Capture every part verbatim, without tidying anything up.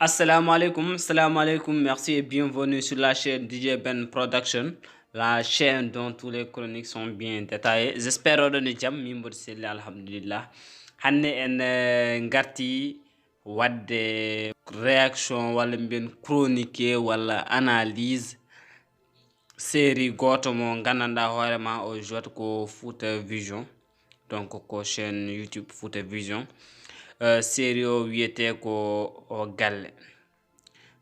Assalamu alaikum, assalamu alaikum. Merci et bienvenue sur la chaîne D J Ben Production, la chaîne dont toutes les chroniques sont bien détaillées. J'espère oɗon e jam, min mboɗo selli, alhamdulillah. Hannde en eh, ngarti wadde réaction walla mbiyen chronique walla analyse série gooto mo nganndanɗaa hoore ma o jouat ko Fouta Vision. Donc ko chaîne YouTube Fouta Vision. Euh, série o wiyetee ko O Galle.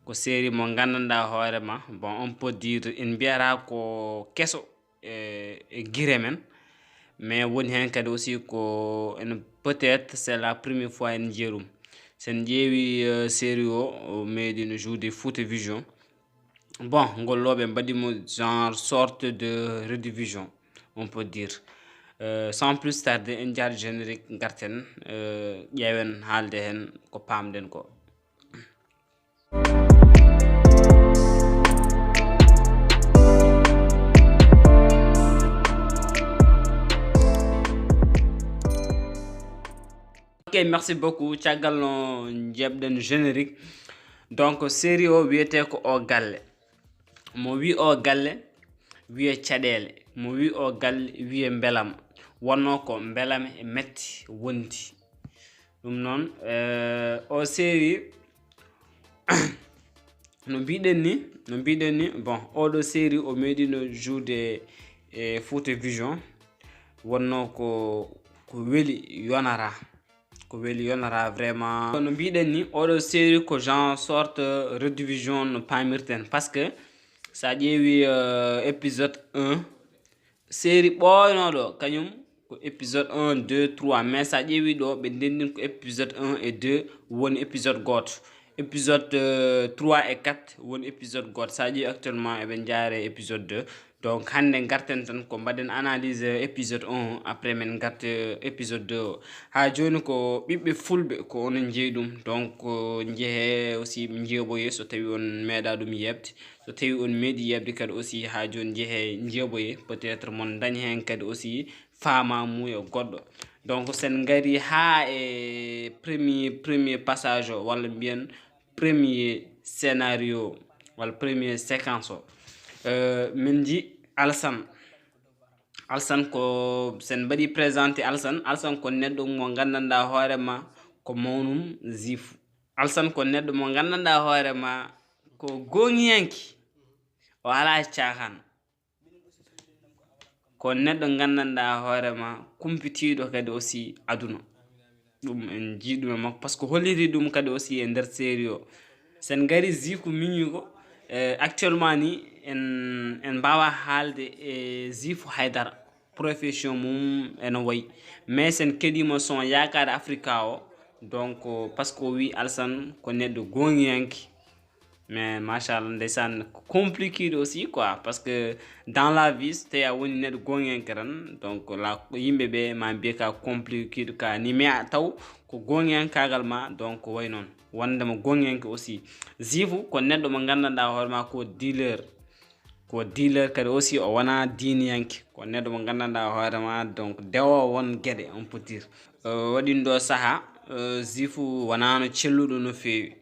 Ko série mo nganndanɗaa hoore ma. Bon, on peut dire en mbiyata ko keso e, e gire men. Mais woni heen kadi aussi ko en peut-être c'est la première fois en njiya ɗum. Sen ƴeewi euh, série o, o meeɗino joude Fouta Vision. Bon, ngol looɓe mbaɗi mo genre sorte de redivision, on peut dire. Euh, sans plus tarder, en njahat générique ngarten euh, ƴeewen haalde heen ko paamɗen ko. Ok, merci beaucoup. Caggal no njeɓɗen générique. Donc série o wiyetee ko O Galle. Mo wi O Galle wiye caɗeele, mo wi O Galle wiye mbelama. Wonno ko mbelama e metti wondi. Ɗum noon euh, o série no mbiɗen ni, no mbiɗen ni, bon, oɗo série o meeɗino joude e Fouta Vision. Wonno ko ko weli yonara, ko weli yonara vraiment. No mbiɗen ni, oɗo série ko genre sorte redivision no pamirten, parce que sa ƴeewi euh, épisode un, série ɓooynoɗo kañum ko épisode un, deux, trois, mais sa ƴeewi ɗo ɓe ndendin ko épisode un et deux woni épisode gooto. Épisode euh, trois et quatre woni épisode gooto. Sa ƴeewi actuellement eɓe njaare épisode deux. Donc hannde ngarten tan ko mbaɗen analyse épisode un, après min ngarta épisode deux o. Haa jooni ko ɓiɓɓe fulɓe ko onon njeyi ɗum. Donc euh, njehe aussi njeeɓoye so tawi on meeɗa ɗum yeɓde. So tawi on meeɗi yeɓde kadi aussi haa jooni njehe njeeɓoye, peut-être mon dañ heen kadi aussi faamamuya goɗɗo. Donc sen ngari haa e premier premier passage o walla mbiyen premier scénario walla premier séquence o. Euh, min nji Alsan. Alsan ko sen mbaɗi présenté Alsan, Alsan ko neɗɗo mo nganndanɗaa hoore ma ko mawnum zifu. Alsan ko neɗɗo mo nganndanɗaa hoore ma ko gooŋiyanke, o alaa caaxaan. Ko neɗɗo nganndanɗaa hoore ma kumpitiiɗo kadi aussi aduna. Ɗum en njii ɗum e makko, parce que holliri ɗum kadi aussi e nder série o. Sen ngari zifu miñi ko eh, actuellement ni en en mbaawa haalde e zifu haydara, profession mum eno wayi. Mais sen keɗiima son yaakaare Afrika o, donc parce que o wi Alsan ko neɗɗo gooŋiyanke. Mais machallah ndeysaan, ko compliqué aussi quoi, parce que dans la vie so tawi a woni neɗɗo gooŋiyanke tan, donc la yimɓe ɓe ma mbiye ka compliqué ka ni, mais a taw ko gooŋiyankaagal ma, donc ko way noon. Wondema gooŋiyanke aussi, zifu ko neɗɗo mo nganndanɗaa hoore ma ko dealer. Ko dealer kadi aussi, o wona diiniyanke, ko neɗɗo mo nganndanɗaa hoore ma, donc dewo won geɗe, on peut dire. Euh, waɗin ɗo saha euh, zifu wonano celluɗo no feewi.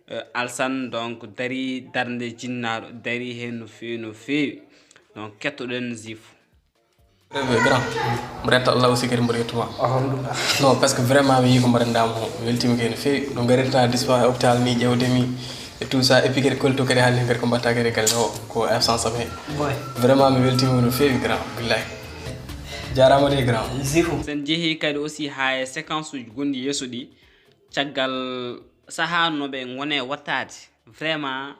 Euh, Alsan donc dari darnde jinnaaɗo, dari heen no feewi no feewi. Donc kettoɗen zifu. Rewɓe grand, mboɗo yetta Allah aussi kadi mboɗo yettuma. Alhamdulillah. Non, parce que vraiment mi yii ko mbaɗanɗaa mo, mi weltiima kadi no feewi. No ngarirta dispa e hôpital ni ƴewde mi e tout ça, et puis kadi kolto kadi hannde kadi ko mbaɗta kadi kadi no ko absence am he. Boy. Vraiment mi weltiima no feewi grand, billahi. Jaaraama de grand. Zifu. Sen njehii kadi aussi haa e séquence uji gonɗi yeeso ɗi, caggal sahaa no ɓe ngone wattaade, vraiment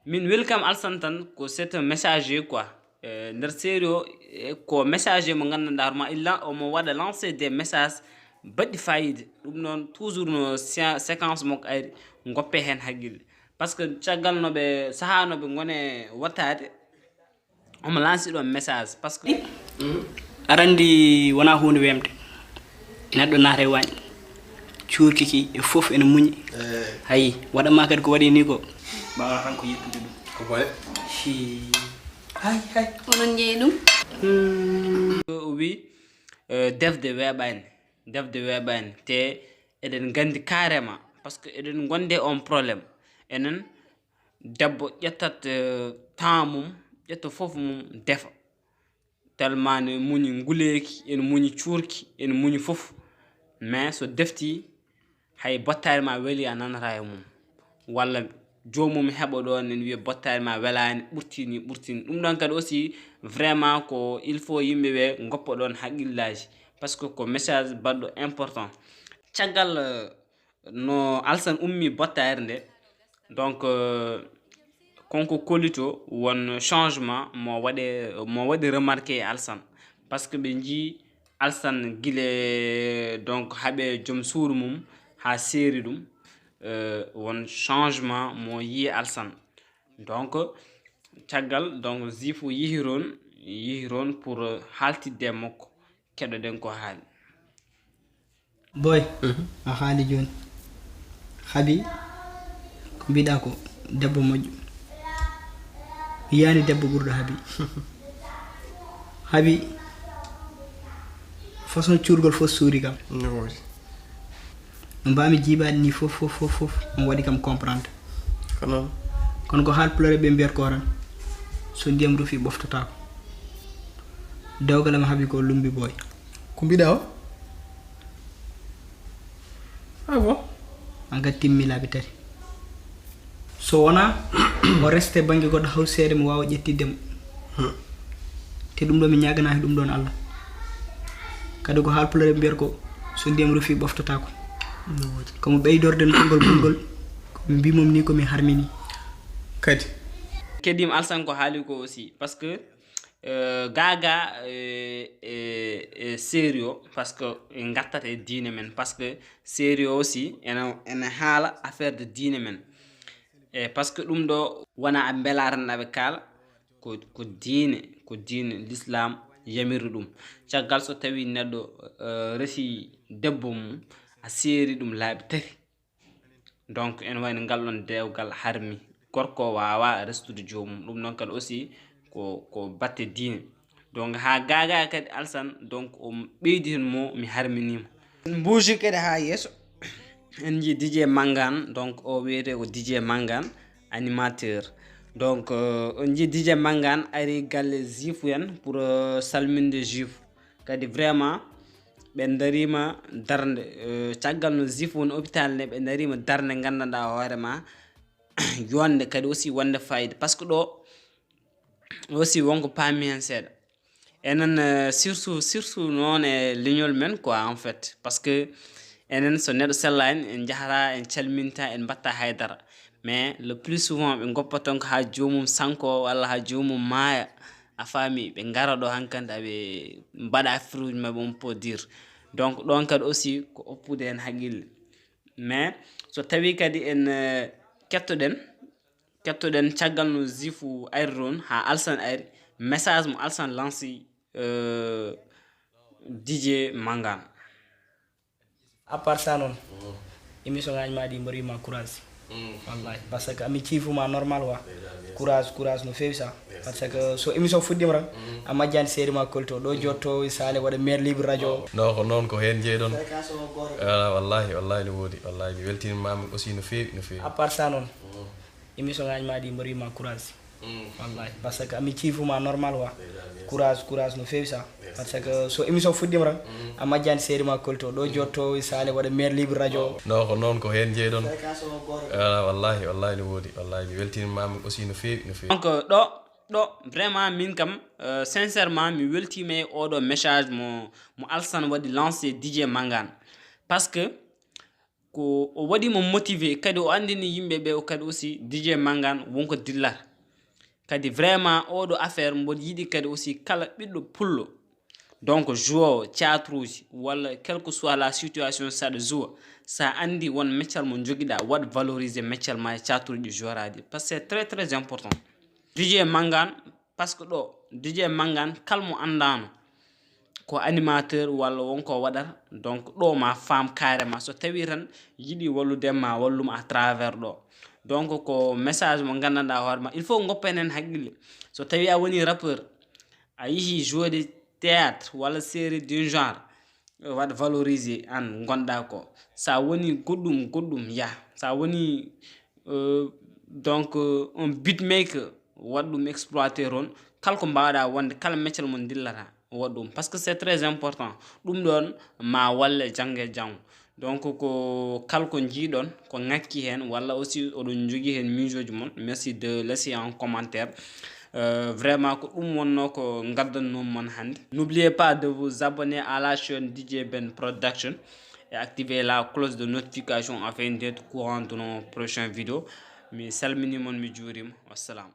min weli kam Alsan tan ko c'est un messager quoi. Eh, nder série o eh, ko messager mo nganndanɗaa hoore ma illa omo waɗa lancer des messages baɗɗi fayida. Ɗum noon toujours no séquence makko ari goppe heen haqqille, parce que caggal no ɓe sahaa no ɓe ngone wattaade, omo lancer ɗon message parce que arandi wona hunde wemde. Neɗɗo naata e waañ, cuurki ki e fof ene muñi. Hayi, waɗama kadi ko waɗi ni ko. Ɓawa tan ko yettude ɗum. Ko boye? Hii. Hay hay. Onon njeyi ɗum. O wi eh, defde weeɓani, defde weeɓani te eɗen nganndi carrément Parce que eɗen ngonde on problème. Enen, debbo ƴettat, eh, temps mum, ƴetta fof mum, defa. Tellement ne muñi nguleeki, ene muñi cuurki, ene muñi fof. Mais so defti, hay bottaari ma weli a nanata e mum. Walla joomum heɓa ɗon en wiya bottaari ma welaani, ɓurtini, ɓurtini. Ɗum ɗon kadi aussi, vraiment ko il faut yimɓe ɓe ngoppa ɗon haqqillaaji. Parce que ko message baɗɗo important. Caggal, eh, no Alsan ummi bottaari nde, donc, eh, konko kolito won changement mo waɗe, mo waɗi remarqué e Alsan. Parce que ɓe njii Alsan gile, donc, haɓe joom suudu mum haa seeri ɗum, eh, won changement mo yii Alsan. Donc, caggal, donc, Zifu yihi toon, yihi toon pour, eh, haaltidde e makko, keɗoɗen ko haali. Boy, a haali jooni. Habi, ko mbiɗa ko debbo moƴƴo. Mi yiyaani debbo ɓurɗo Habi. Habi, façon cuurgol fof suuri kam. No woodi. No mbaami jiibaade ni fof, fof, fof, fof, on waɗi kam comprendre. Ko noon. Kono ko haal pulaar ɓe mbiyata ko tan, so ndiyam rufi ɓoftotaako. Dewgal am Habi ko lumbi boy. Ko mbiɗa o? Ah bon? An kadi timmi laabi tati. So wonaa o reste bannge goɗɗo haw seeɗa mi waawa ƴettidde mo. Hmm. Te ɗum ɗo mi ñaaganaaki ɗum ɗoon Allah. Kadi ko haal pulaar ɓe mbiyata ko, so ndiyam rufi ɓoftotaako. No woodi. Ko mo ɓeydorde konngol ɓurngol, ko mi mbii mom ni ko mi harmini. Kadi. Kedim Alsan ko haali ko aussi, parce que, euh, gaga, euh, e, e série o, parce que en ngartat e diine men, parce que série o aussi ene, ene haala affaire de diine men. E, parce que ɗum ɗo wona a mbela tan aɓe kaala, ko, ko diine, ko diine l'islam yamiri ɗum. Caggal so tawi neɗɗo, eh, resi debbo mum, a seeri ɗum laabi tati. Donc, ene wayno ngal ɗon dewgal harmi. Gorko waawa restude joomum. Ɗum ɗon kadi aussi ko, ko batte diine. Donc, haa gaaga kadi Alsan, donc, o ɓeydi heen mo mi harminiima. En mbuuji kadi haa yeeso. En njii D J Mangan, donc, o wiyetee ko D J Mangan, animateur. Donc, euh, on njii D J Mangan ari galle Zifu en pour, euh, salminde Zifu. Kadi vraiment, ɓe ndariima darnde, euh, caggal no Zifu woni hôpital nde, ɓe ndariima darnde nganndanɗaa hoore ma, yonde kadi aussi wonde fayida. Parce que ɗo aussi wonko paami heen seeɗa. Enen, euh, surtout, surtout noon e leñol men quoi, en fait. Parce que enen so neɗɗo sellaani, en njahata, en calminta, en mbatta haydara. Mais le plus souvent, ɓe ngoppa toon ko haa joomum sanko walla haa joomum maaya. A faami, ɓe ngara ɗo hankadi, aɓe mbaɗa affaire uji maɓɓe, on peut dire. Donc, ɗon kadi aussi ko oppude heen haqqille. Mais so tawi kadi en, euh, kettoɗen, kettoɗen caggal no Zifu ari toon, haa Alsan ari, message mo Alsan lanci, euh, D J Mangan. À part ça noon, émission ngaji ma ɗi mbaɗi ma courage. Wallahi, parce que ami ciifu ma normal wa. Courage, courage no feewi sa. Parce que so émission fuɗɗima tan, a majjani série ma kolto. Ɗo jotto sale waɗa maire libre radio. No, ko noon, ko heen jeeyɗon. Ah, wallahi, wallahi no woodi. Wallahi mi weltinima aussi no feewi, no feewi. À part ça noon, émission ngaji ma ɗi mbaɗi ma courage. Wallahi, parce que ami ciifu ma normal wa. Courage, courage no feewi sa. Parce que so émission fuɗɗima tan, a majjani série ma kolto. Ɗo jotto sale waɗa maire libre radio. No, ko noon, ko heen jeeyɗon. Ah, wallahi, wallahi no woodi. Wallahi mi weltinima aussi no feewi, no feewi. Donc, ɗo, ɗo, vraiment, min kam, euh, sincèrement, mi weltima e oɗo message mo, mo Alsan waɗi lancé D J Mangan. Parce que ko o waɗi mo motivé, kadi o anndini yimɓe ɓe o kadi aussi D J Mangan wonko dillata. Kadi vraiment oɗo affaire mboɗo yiɗi kadi aussi kala ɓiɗɗo pullo, donc joueur théâtre uji walla quelle que soit la situation saɗa joua, sa anndi won meccal mo jogiɗa, waɗ valoriser meccal ma e théâtre uji joueur aji. Parce que c'est très, très important. D J Mangan, parce que ɗo D J Mangan kala mo anndano ko animateur walla wonko waɗata, donc ɗo ma faam carrément. So tawi tan yiɗi wallude ma, wallum à travers ɗo. Donc ko message mo nganndanɗaa hoore ma, il faut goppen heen haqqille. So tawi a woni rappeur, a yihi jouer de théâtre walla série d'un genre, waɗ valoriser an gonɗa ko. Sa woni goɗɗum goɗɗum ya, sa woni euh, donc euh, un beatmaker, waɗ ɗum exploiter on, kala ko mbawɗa wonde, kala meccal mo dillata, waɗ ɗum, parce que c'est très important. Ɗum ɗon ma walle janngo e janngo. Donc ko kala ko jiiɗon ko ŋakki heen, walla aussi oɗon jogii heen miijooji mon, merci de laisser un commentaire. Euh, vraiment ko ɗum wonno ko ngaddannomi mon hannde. N'oubliez pas de vous abonner à la chaîne D J Ben Production et activer la cloche de notification afin d'être au courant de nos prochaines vidéos. Mi salmini mon, mi juurima. Wassalam.